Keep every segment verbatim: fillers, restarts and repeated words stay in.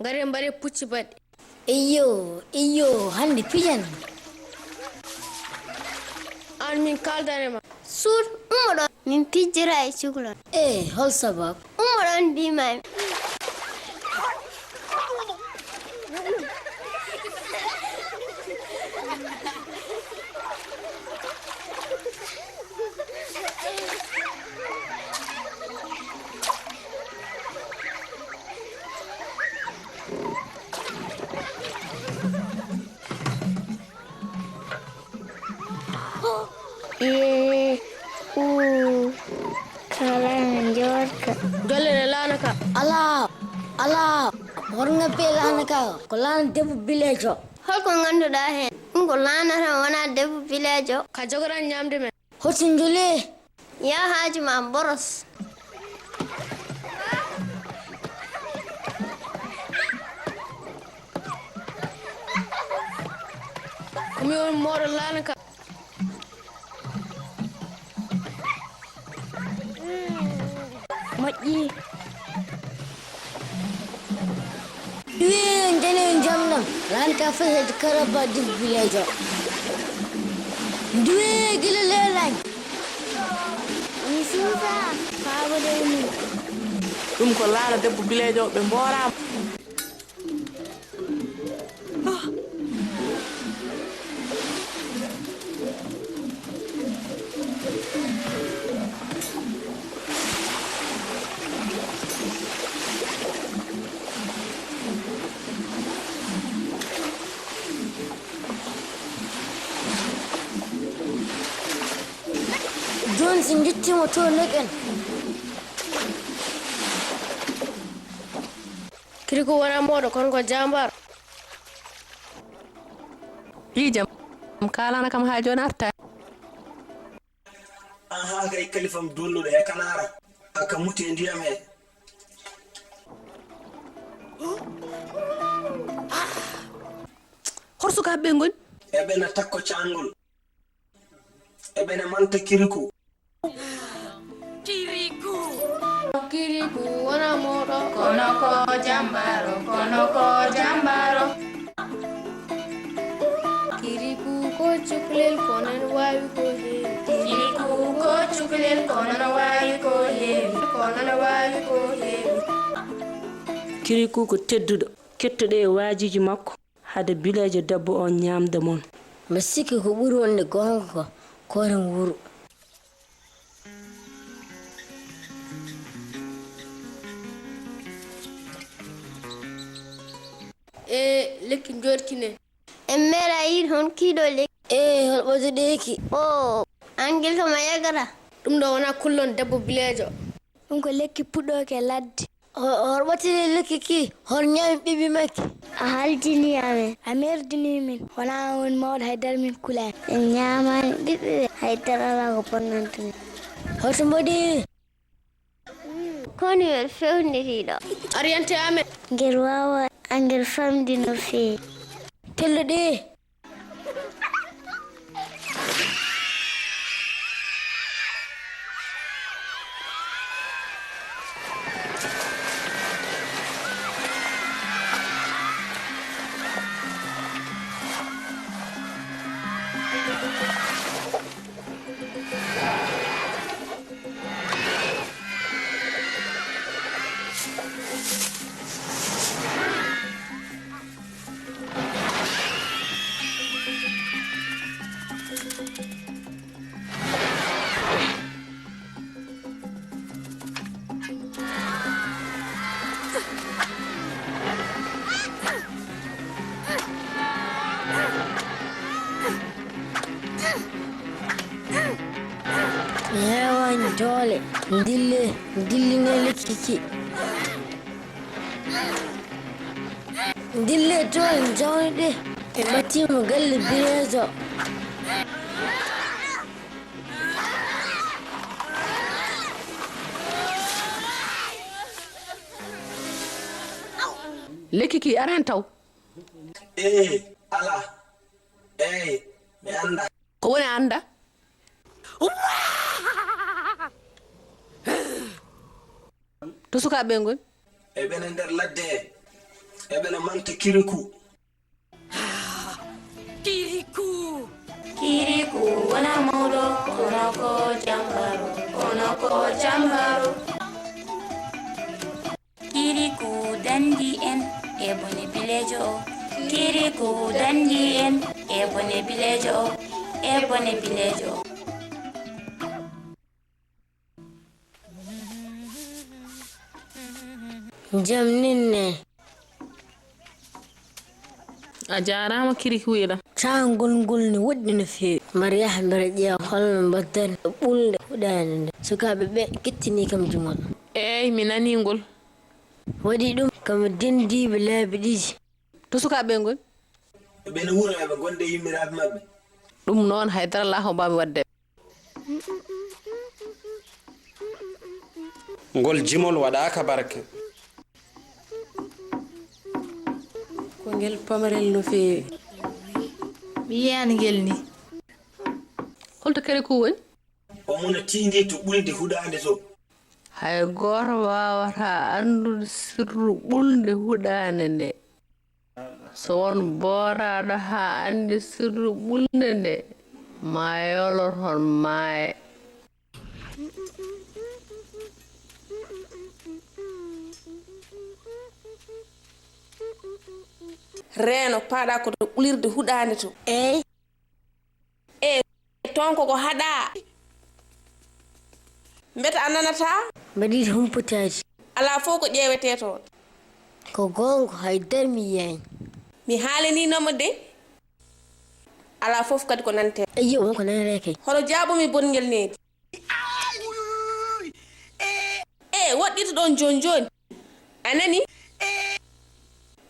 Ngare mbaɗe pucci baɗɗi. Eyyo, eyyo, hannde pijan. Aan min kaaldan e ma. Suur, ummo ɗon. Min pijjira e cukalon. E hol sabab? Ummo ɗon, mbiimaami. Yee, uu, kala njoorka. Golle ne laana ka. Alaa, alaa, hoto ŋabbe laana ka. Ko laana debbo bileejo. Hol ko ngannduɗaa heen? Ɗum ko laana tan, wonaa debbo bileejo. Ka jogoɗaa ñaamde men. Hoto njolee. Yaa haaju ma boros. Ko mi woni mooɗo laana ka. Moƴƴi. Duwe jane jam ɗam. Ran ka fes hedde karaba debbo bileejo. Duwe gila leelañ. Mi suusa faabo de mum. Ɗum ko laana debbo bileejo ɓe mbooraama. Jooni, si njettiima to, leƴƴen. Kiriku wonaa mooɗo, kono ko jaambaar. Ɓii jam, kaalana kam haa jooni artaani. Ahaa kay, kalifam duulnuɗo e kanaara, aka muti e ndiyam he. Hol sukaaɓe ɓe ngoni? Eɓe na takko caangol. Eɓe na manta kiriku. Kiriku. Kiriku wona mooɗo. Kono ko jambaaro, kono ko jambaaro. Kiriku ko cukalel, kono no waawi ko heewi. Kiriku ko cukalel, kono no waawi ko heewi. Kono no waawi ko heewi. Kiriku ko tedduɗo. Kettoɗee e waajuuji makko. Hade bileejo debbo on ñaamda mon. Mbeɗa sikki ko ɓuri wonde goonga ko, ko rem wuro. E lekki njorkine. En meeɗa yiide hon kiiɗo lekki. E hol ɓodeɗeeki? O, angel kam a yagata. Ɗum ɗo wona kullon debbo bileejo. Ɗum ko lekki puɗɗooki e ladde. Ho-, hoto ɓottire lekki ki, hoto ñaami ɓiɓɓe makki. A haldini amen. A merdini min. Wona on mawɗo haydara min kulaani. En ñaamaani ɓiɓɓe ɓe. Haydara alaa ko bonnanta min. Hoto mboɗi. Koni wer fewnitiiɗo. Ariyante amen. Ngel waawa angel famɗi no feewi. Tello ɗe. Mi heewaani doole. Ndille, ndillinee lekki ki. Ndille to en jawni ɗe. Ɓe mbattiima galle bireejo. Lekki ki araan taw. Ee, alaa. Eey, mi anndaa. Ko woni a anndaa? To sukaaɓe ɓe ngoni? Eɓe na nder ladde he. Eɓe no manta kiriku. Kiriku. Kiriku wona mawɗo, kono ko jambaro, kono ko jambaro. Kiriku danndi en e bone bileejo o. Kiriku danndi en e bone bileejo o, e bone bileejo o. Jam ninne. A jaaraama Kiriku wiyɗam. Caangol ngol ne woɗɗi no feewi. Mbaɗa yaha mbeɗa ƴeewa holno mbaɗdon e ɓulnde huɗaande nde. Sukaaɓe ɓee kettinii kam jimol. Eey, mi nanii ngol. Waɗi ɗum kam e denndiiɓe laabi ɗiɗi. To sukaaɓe ɓee ngoni? Ɓe no wuro eɓe ngonda e yummiraaɓe maɓɓe. Ɗum noon hay dara alaa ko mbaawmi waɗde. Ngol jimol waɗaaka barke. Ko ngel pamarel no feewi. Mi yiyaani ngel ni. Holto Kiriku woni? Omo no tiindii to ɓulnde huɗaande to. Hay gooto waawataa anndude sirru ɓulnde huɗaande nde. So won booraaɗo haa anndi sirru ɓulnde nde, maa yolo toon maaya. Reeno, paaɗa ko to ɓulirde huɗaande to. Eey. Eey, toon ko ko haɗaa. Mbete a nanataa? Mbaɗiiɗo humpitaade. Alaa fof ko ƴeewetee toon. Ko goonga, hay dara mi yiyaani. Mi haalaniino mo de. Alaa fof kadi ko nanetee. Eyyo, won ko nanetee kay. Hono jaaɓumi bongel needi. Ee, woɗɗito ɗoon jooni jooni. A nanii?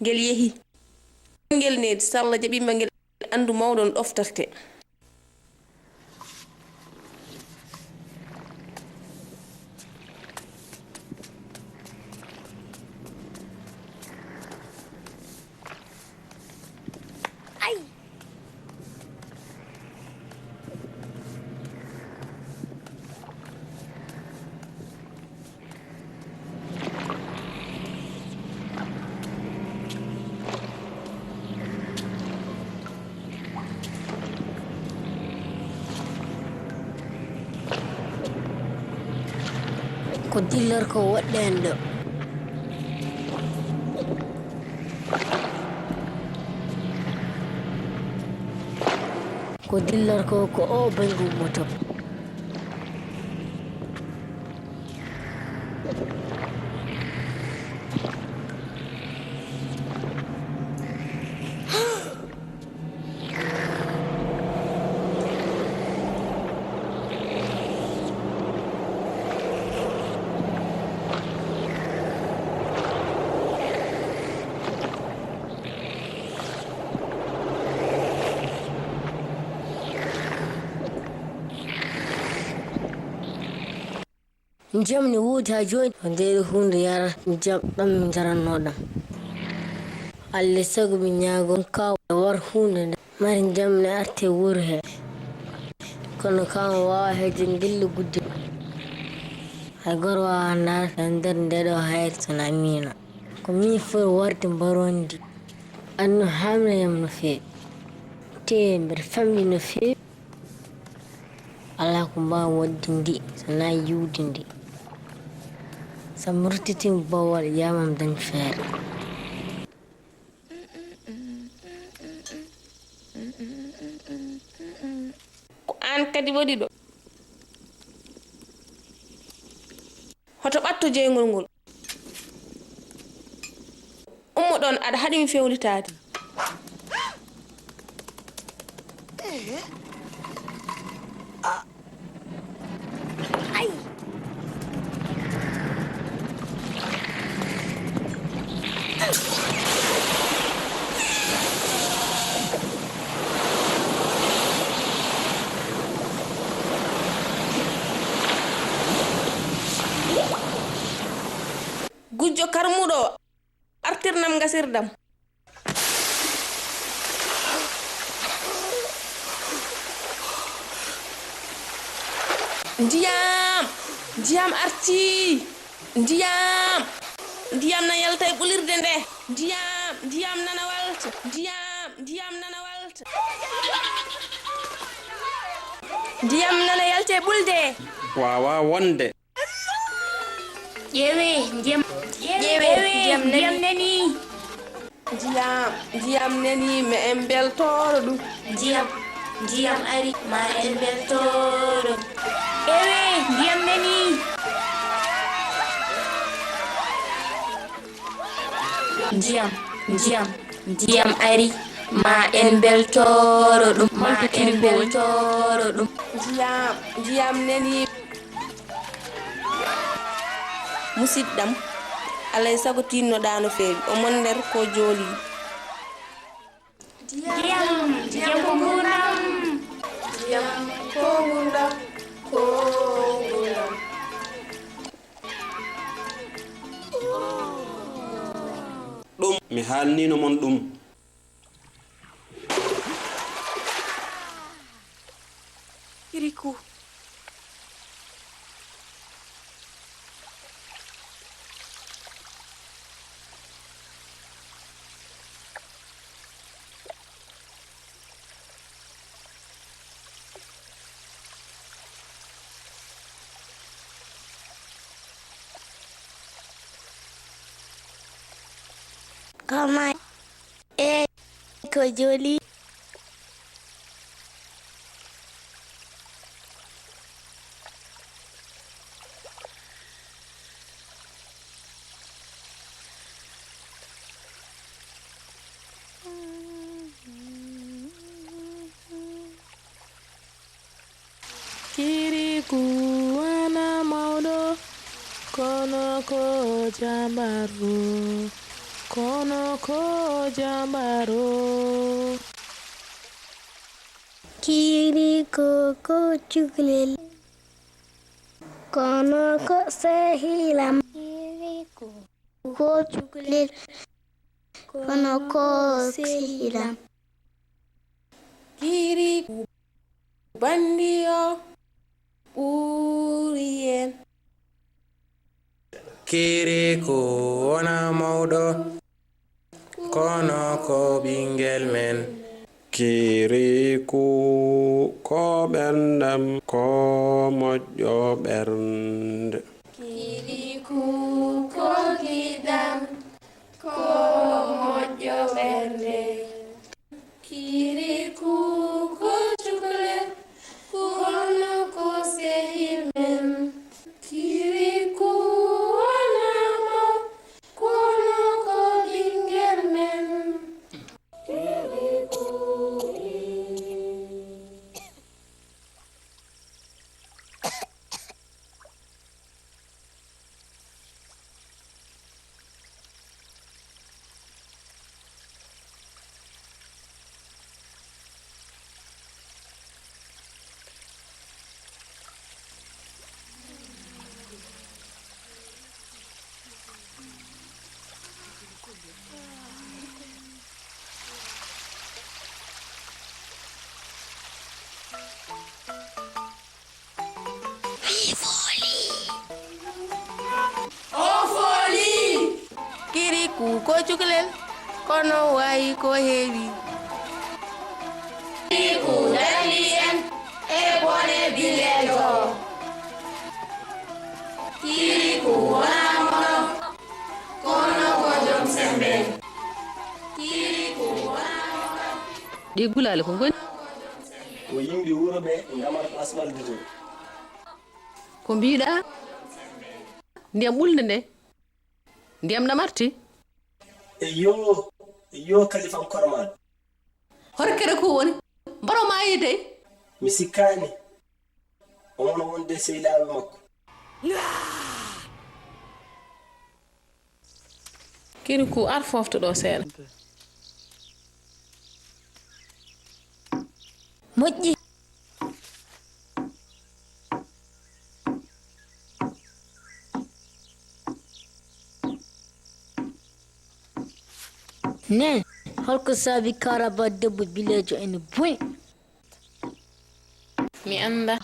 Ngel yehii. Bongel needi, so Alla jaɓiima ngel. Anndu mawɗo no ɗoftarte. Ko dillorko woɗɗen ɗo. Ko dillorko ko o bannge ummoto. Ndiyam ne woodi haa jooni. Ko ndee ɗoo huunde yarata ndiyam ɗam mi njaranno ɗam. Alla sago mi ñaago kaaw war huunde nde mari ndiyam ne arte wuro he. Kono kaaw waawa heede ngillu gudde. Hay gooto waawa ndaarta e nder ndee ɗoo hayre so na miino. Ko miin foti warde mbarondi. Anno haamre yam no feewi. Te mbeɗa famɗi no feewi. Alaa ko mbaawmi waɗde ndi so na yiwde ndi. So mi ruttitii mi bowal yamam dañ feere. Ko aan kadi woni ɗo. Hoto ɓatto jeygol ngol. Ummo ɗoon, aɗa haɗi mi fewnitaade. Gujjo karmuɗo, artirnam ngasirɗam. Ndiyam! Ndiyam artii! Ndiyam! Ndiyam na yalta e ɓulirde nde. Ndiyam! Ndiyam nana walta. Ndiyam, ndiyam nana walta. Ndiyam nana yalta e ɓulde. Waawaa wonde. Ƴeewee, ndiyam, ƴeewee, ndiyam nani. Ndiyam, ndiyam nani, meɗen mbeltooro ɗum. Ndiyam, ndiyam ari, ma en mbeltooro. Ƴeewee, ndiyam nani. Ndiyam, ndiyam, ndiyam ari, ma en mbeltooro ɗum, ma en mbeltooro ɗum. Ndiyam, ndiyam nani. Musidɗam, alay sago tinnoɗaa no feewi, o mon nder ko jooli. Ndiyam, ndiyam ko nguurndam. Ndiyam ko nguurndam, ko nguurndam. Ɗum, mi haalniino mon ɗum. Kirikou. Kama e ko joli. Kirikou wona mawɗo, kono ko jambaro, kono ko jambaro. Kirikou ko cukalel, kono ko sehilam. Kirikou ko cukalel, kono ko sehilam. Kirikou banndi o ɓuri en. Kirikou wona mawɗo, kono ko ɓinngel men. Kirikou ko ɓerndam, ko moƴƴo ɓernde. Kirikou ko giɗam, ko moƴƴo ɓernde. Kirikou ko cukalel, kono ko sehil men. Kirikou wona mawɗo, kono ko ɓinngel men. Kirikou. Mi fooli. O fooli. Kirikou ko cukalel, kono wayi ko heewi. Kirikou darni en e bone bileejo. Kirikou wona moɗo, kono ko jom sembe. Kirikou wona moɗo. Ɗi gulaali ko ngoni? Ko yimɓe wuro ɓe ndamata asfalde to. Ko mbiɗa? Ndiyam ɓulnde nde? Ndiyam ɗam arti? Eyo, eyo, kalifam kormal. Hoto Kirikou woni? Mbaro maayii dey? Mi sikkaani. Omo wonde sehilaaɓe makko. Kirikou, ar foofto ɗo seeɗa. Moƴƴi. Ne, holko saabi karaba debbo bileejo ene buy? Mi annda.